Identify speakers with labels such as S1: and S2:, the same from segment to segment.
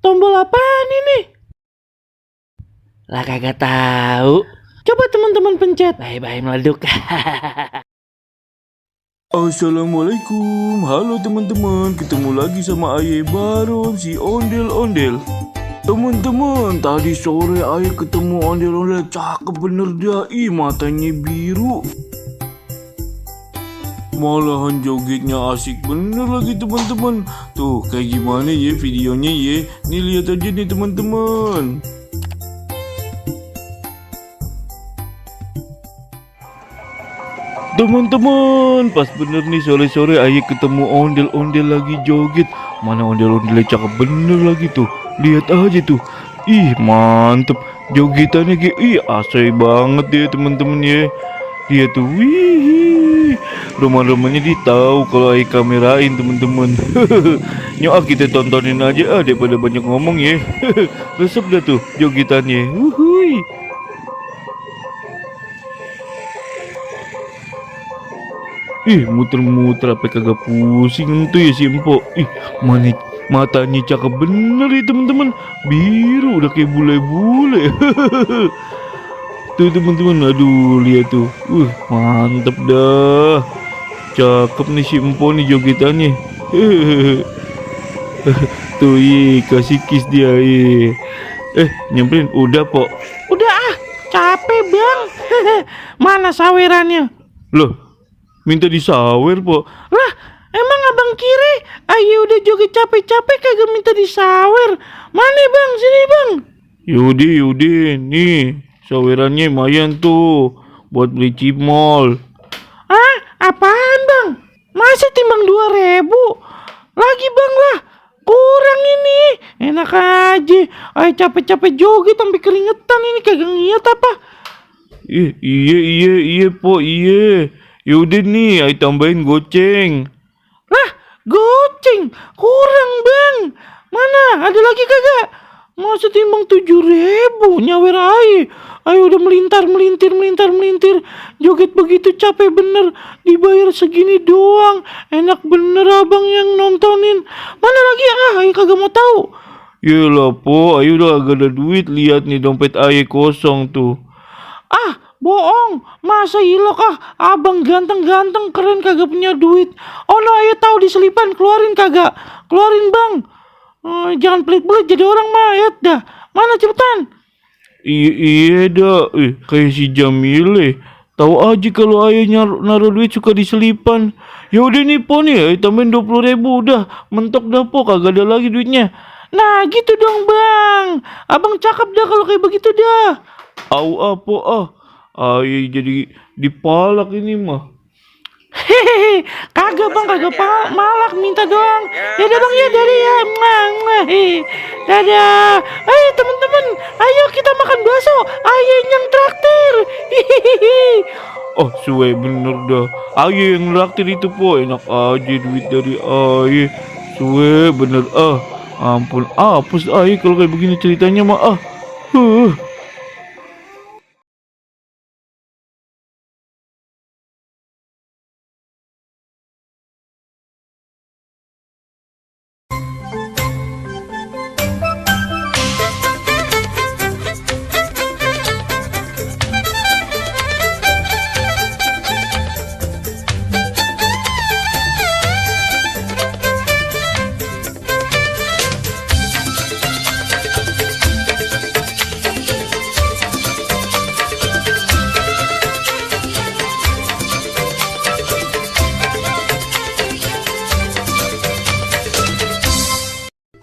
S1: tombol apaan ini? Lah kagak tahu. Coba teman-teman pencet. Bye-bye meleduk.
S2: Assalamualaikum, halo teman-teman, ketemu lagi sama Aye baru si ondel-ondel. Teman-teman, tadi sore Aye ketemu ondel-ondel, cakep bener dia, matanya biru. Malahan jogetnya asik bener lagi teman-teman. Tuh kayak gimana ya videonya ya, nih lihat aja nih teman-teman. Teman-teman, pas bener nih sore-sore Aye ketemu ondel-ondel lagi joget. Mana ondel-ondelnya cakep bener lagi tuh. Lihat aja tuh. Ih, mantep. Jogetannya asik banget ya teman-teman ya. Dia tuh wih. Rumah-rumahnya dia tahu kalau Aye kamerain teman-teman. Nyok kita tontonin aja daripada banyak ngomong ya. Resep dah tuh jogetannya. Wuhui. Muter-muter apa kagak pusing tuh ya si Empok. Matanya cakep bener ya teman-teman. Biru udah kayak bule-bule. Tuh teman-teman, aduh lihat tuh. Mantep dah. Cakep nih si Empok nih jogetannya. Tuh kasih kiss dia nyamperin udah Pok.
S1: Udah capek bang. Mana sawerannya?
S2: Loh, minta disawer Pok.
S1: Lah, emang abang kiri Aye udah joget capek-capek kagak minta disawer. Mana bang, sini bang.
S2: Yaudah, nih sawerannya lumayan tuh buat beli cimol.
S1: Apaan bang? Masa timbang 2.000? Lagi bang lah, kurang ini. Enak aja, Aye capek-capek joget sampai keringetan ini kagak ngiat apa?
S2: Iya Pok, iya. Yaudah nih, Aye tambahin goceng.
S1: Lah, goceng kurang bang. Mana ada lagi kagak? Masa timbang 7.000 nyawer Aye. Aye udah melintir. Joget begitu capek bener, dibayar segini doang. Enak bener abang yang nontonin. Mana lagi Aye kagak mau tahu.
S2: Yalah Pok, Aye udah agak ada duit. Lihat nih dompet Aye kosong tuh.
S1: Bohong, masa ilok abang ganteng-ganteng keren kagak punya duit. Oh no, Aye tahu di selipan, keluarin kagak? Keluarin bang. Jangan pelit-pelit jadi orang mah ya dah. Mana cepetan?
S2: Iya dah, kayak si Jamile. Tahu aja kalau Aye naruh duit suka di selipan. Yaudah nih Po nih, Aye tambahin 20.000 udah. Mentok dah Po, kagak ada lagi duitnya.
S1: Nah gitu dong bang. Abang cakep dah kalau kayak begitu dah.
S2: Po Aye jadi dipalak ini mah.
S1: Hehehe, kagak bang, kagak malak, minta doang. Ya udah bang ya, dari ya. Dadah. Ayo teman-teman, ayo kita makan bakso. Aye yang traktir. Hihihi.
S2: Suwe bener dah. Aye yang traktir itu Po, enak aja duit dari Aye. Suwe bener ampun, apus Aye kalau kayak begini ceritanya mah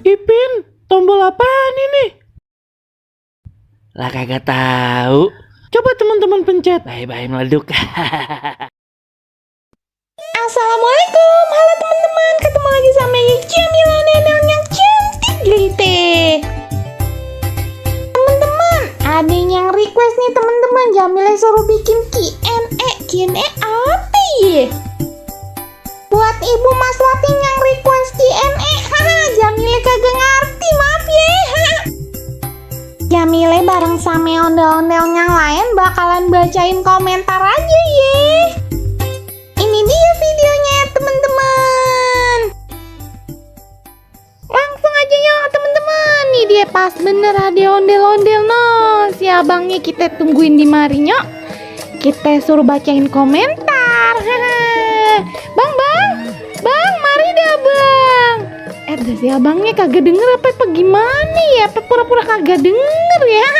S1: Ipin, tombol apaan ini? Lah kagak tahu. Coba teman-teman pencet. Bye-bye meleduk.
S3: Assalamualaikum, halo teman-teman, ketemu lagi sama Jamila Nenel yang cantik gitu. Teman-teman, ada yang request nih teman-teman, Jamila suruh bikin Q&A apa ya? Buat Ibu Mas Wati yang request Q&A, Jamila kagak ngerti, maaf ya. Jamila bareng sama ondel-ondel yang lain bakalan bacain komentar aja ya. Ini dia videonya teman-teman. Langsung aja ya teman-teman. Iya pas bener ada ondel-ondel no. Si abangnya kita tungguin di marinya. Kita suruh bacain komentar. Bang, mari dah bang. Dah si abangnya kagak denger apa gimana ya? Apa pura-pura kagak denger ya?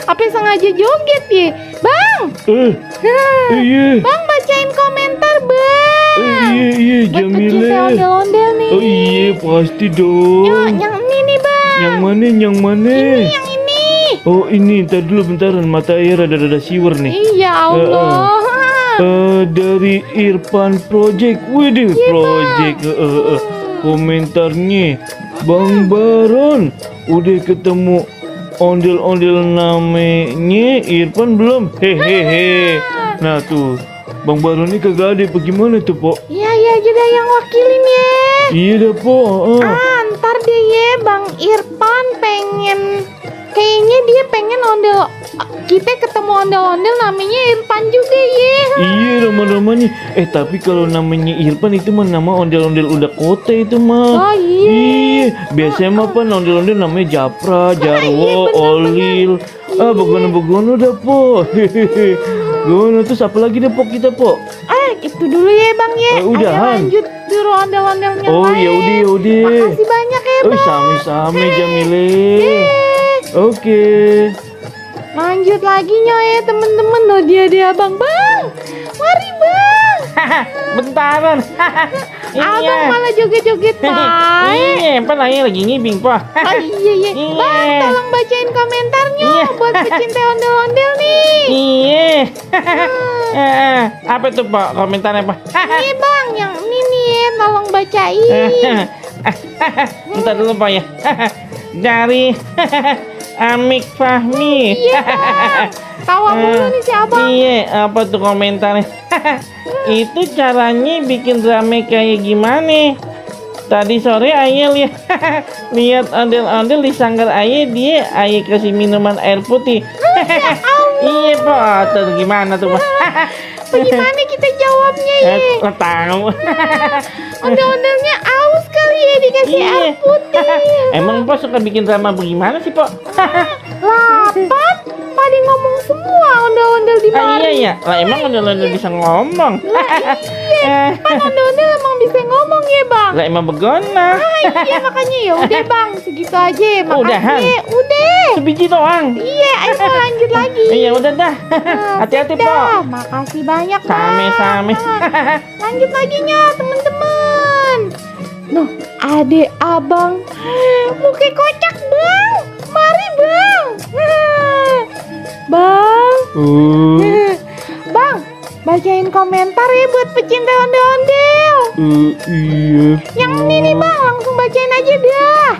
S3: Apa sengaja joget ya? Bang!
S2: Iya.
S3: Bang bacain komentar bang.
S2: Iya
S3: Buat
S2: Jamile.
S3: pecinta ondel-ondel nih.
S2: Oh iya pasti dong.
S3: Yang ini nih bang.
S2: Yang mana?
S3: Yang ini.
S2: Oh ini, ntar dulu bentaran, mata air rada-rada siwer nih.
S3: Iya Allah.
S2: Dari Irfan Project. Widih, Project. Komentarnya, Bang Baron, udah ketemu ondel-ondel namanya Irfan belum? Hehehe. Nah tuh, Bang Baron ini kagak ada, bagaimana tuh, Pok?
S3: Iya aja dah yang wakilin ya.
S2: Iya dah, Pok.
S3: Ntar deh ya Bang Irfan kayaknya dia pengen kita ketemu ondel-ondel namanya Irfan juga ya.
S2: Iya, nama-namanya. Tapi kalau namanya Irfan itu mah nama ondel-ondel udah kota itu mah.
S3: Oh iya.
S2: Iya, biasanya mah pan ondel-ondel namanya Japra, Jarwo, Olil. Begono-begono dah, Pok. Hehehe. Begono, terus apa lagi deh, Pok, kita, Pok?
S3: Itu dulu ya Bang ya.
S2: Udahan.
S3: Ayo lanjut suruh ondel-ondelnya.
S2: Oh, ya udah.
S3: Makasih banyak ya Bang.
S2: Same-same Jamile. Oke.
S3: Lanjut lagi ya temen-temen. Loh dia Bang. Mari Bang.
S1: Bentaran.
S3: Abang malah joget-joget baik.
S1: Iya, apa lagi ngibing, Pak.
S3: Iya. Bang, tolong bacain komentarnya buat pecinta ondel-ondel nih.
S1: Iya. Apa tuh, Pak? Komentarnya, Pak?
S3: Ini Bang, yang ini nih, tolong bacain.
S1: Bentar dulu, Pak ya. Dari Amik Fahmi.
S3: Iya Bang. Tawa mulu nih si Abang.
S1: Iya, apa tuh komentarnya? Itu caranya bikin rame kayak gimana? Tadi sore Ayah lihat ondel-ondel di sanggar Ayah kasih minuman air putih. Iya Pak, tuh gimana tuh Pak?
S3: Bagaimana kita jawabnya ya?
S1: Tahu.
S3: Ondel-ondelnya aus kali ya dikasih air putih.
S1: Emang Pak suka bikin drama bagaimana sih Pak?
S3: Lapan pada ngomong semua ondel-ondel di mari.
S1: Iya. Lah emang ondel-ondel bisa ngomong.
S3: Iya, kan ondel-ondel emang bisa ngomong ya Bang.
S1: Lah emang begona.
S3: Iya makanya ya udah Bang, segitu aja. Makasih.
S1: Udahan.
S3: Udah.
S1: Sebiji doang.
S3: Iya, ayo mau lanjut lagi.
S1: Iya udah dah. Hati-hati Pak.
S3: Makasih banyak Bang.
S1: Same-same.
S3: Lanjut lagi nya teman-teman. Noh, adek abang muka kocak Bang. Mari Bang. Bang. Bang, bacain komentar ya buat pecinta ondel-ondel.
S2: Iya.
S3: Yang ini nih Bang, langsung bacain aja dah.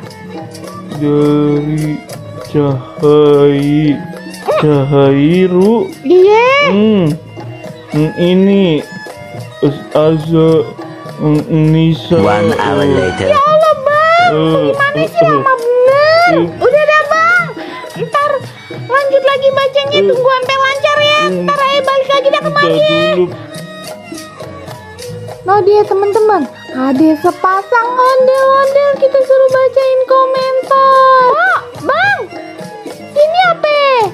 S2: Dari Cahairu.
S3: Iya.
S2: Ini Aza Nisa.
S4: 1 hour later.
S3: Ya Allah Bang, gimana sih lama bener. Udah dah Bang, ntar lanjut lagi bacanya, tunggu sampai lancar ya. Ntar aja balik lagi dah kemari. Nah dia teman-teman, ada sepasang ondel-ondel kita suruh bacain komentar. Oh, Bang, ini apa?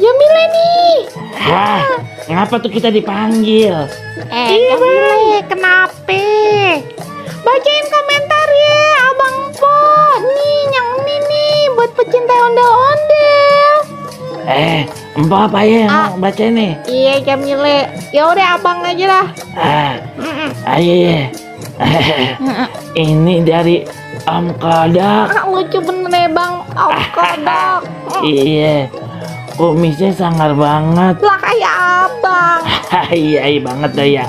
S3: Jamile nih.
S1: Ngapa tuh kita dipanggil?
S3: Jamile, kenapa? Bacain komentar ya, Abang Po. Nih, yang ini nih buat pecinta ondel-ondel.
S1: Mbak apa ya mau baca nih?
S3: Iya, Jamile. Ya udah Abang aja lah.
S1: Ayo ya. Ini dari Om Kodok.
S3: Lucu bener ya Bang, Om Kodok.
S1: Iya. Kumisnya sangar banget.
S3: Lah kayak Abang.
S1: Iya banget dah ya.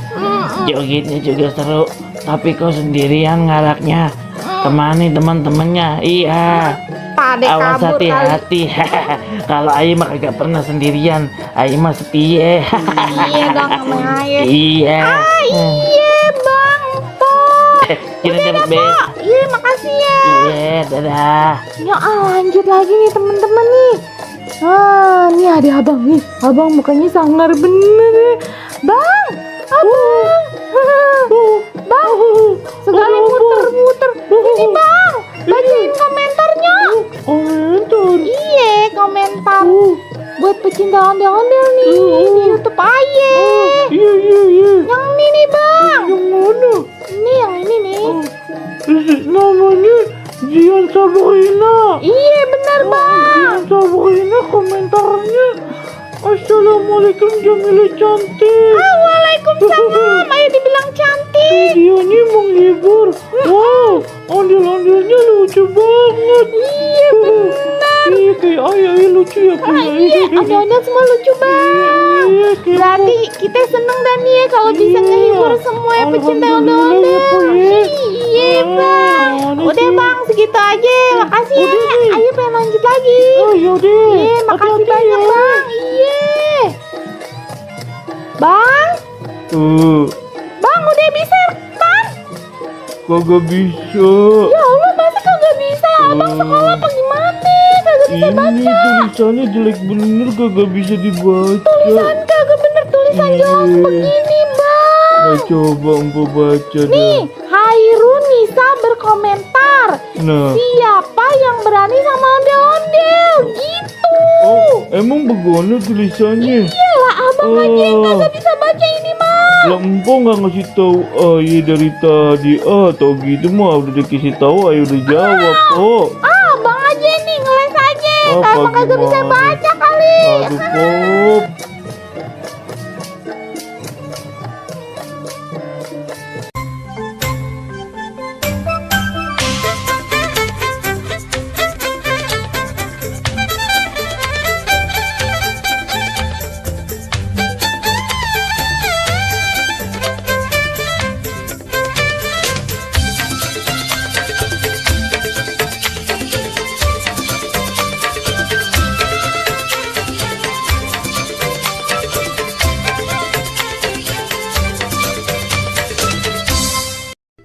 S1: Jogetnya juga seru. Tapi kau sendirian ngaraknya. Temani teman-temannya. Iya.
S3: Pade
S1: Awas
S3: kabur kali.
S1: hati-hati. Kalau Ayi mah kagak pernah sendirian. Ayi mah setia.
S3: Iya dong sama Ayah.
S1: Iya.
S3: Iya Bang Po.
S1: Kita
S3: Udah
S1: dapat
S3: dah, Po. Iya makasih ya.
S1: Iya, dadah.
S3: Ya lanjut lagi nih teman-teman nih. Nih ada Abang nih. Abang mukanya sangar bener. Bang, Abang. Bang, sekali muter-muter. Ini Bang, bacain komentarnya. berkomentar buat pecinta ondel-ondel nih di YouTube aja.
S1: Iya iya iya.
S3: Yang ini nih bang.
S1: Yang mana?
S3: Ini yang ini nih.
S1: Namanya Zian Sabrina.
S3: Iya benar bang.
S1: Zian Sabrina komentarnya Assalamualaikum Jamila cantik.
S3: Waalaikumsalam. Ayo dibilang cantik.
S1: Videonya menghibur. Wow, ondel-ondelnya lucu banget.
S3: Iya benar.
S1: Iya kayak ayah lucu ya kayak
S3: Iya, ondel-ondel semua lucu bang.
S1: Iya kayak
S3: Berarti kita seneng dan nih ya kalau bisa ngehibur semua yang pecinta ondel-ondel. Iya bang. Udah bang segitu aja. Makasih ya.
S1: Udah nih.
S3: Ayo pengen lanjut lagi.
S1: Oh yaudah.
S3: Iya makasih
S1: Hati-hati
S3: banyak
S1: ya.
S3: bang. Iya. Bang, bang udah bisa kan?
S2: Kagak bisa.
S3: Ya Allah masa kagak bisa? Abang sekolah apa gimana? Kagak bisa
S2: Ini
S3: baca.
S2: tulisannya jelek bener, kagak bisa dibaca.
S3: Tulisan kagak bener tulisan jelas
S2: Iya.
S3: begini bang.
S2: Nah coba empo baca
S3: Nih,
S2: dah.
S3: Hairun Nisa berkomentar.
S2: Nah,
S3: Siapa yang berani sama ondel-ondel? Gitu.
S2: oh emang begono tulisannya?
S3: Iyalah abang aja yang
S2: Oh.
S3: kagak bisa baca ini mah.
S2: Lah empo nggak ngasih tahu ayah dari tadi. Atau gitu mah udah dikasih tahu ayah udah jawab. Oh,
S3: Abang aja nih ngeles aja.
S2: Apa
S3: Emang kagak bisa
S2: gimana?
S3: baca kali.
S2: aduh Pop.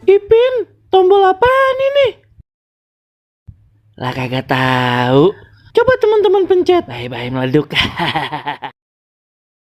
S1: Ipin, tombol apaan ini?
S4: Lah kagak tahu.
S1: Coba teman-teman pencet.
S4: Bye bye meleduk.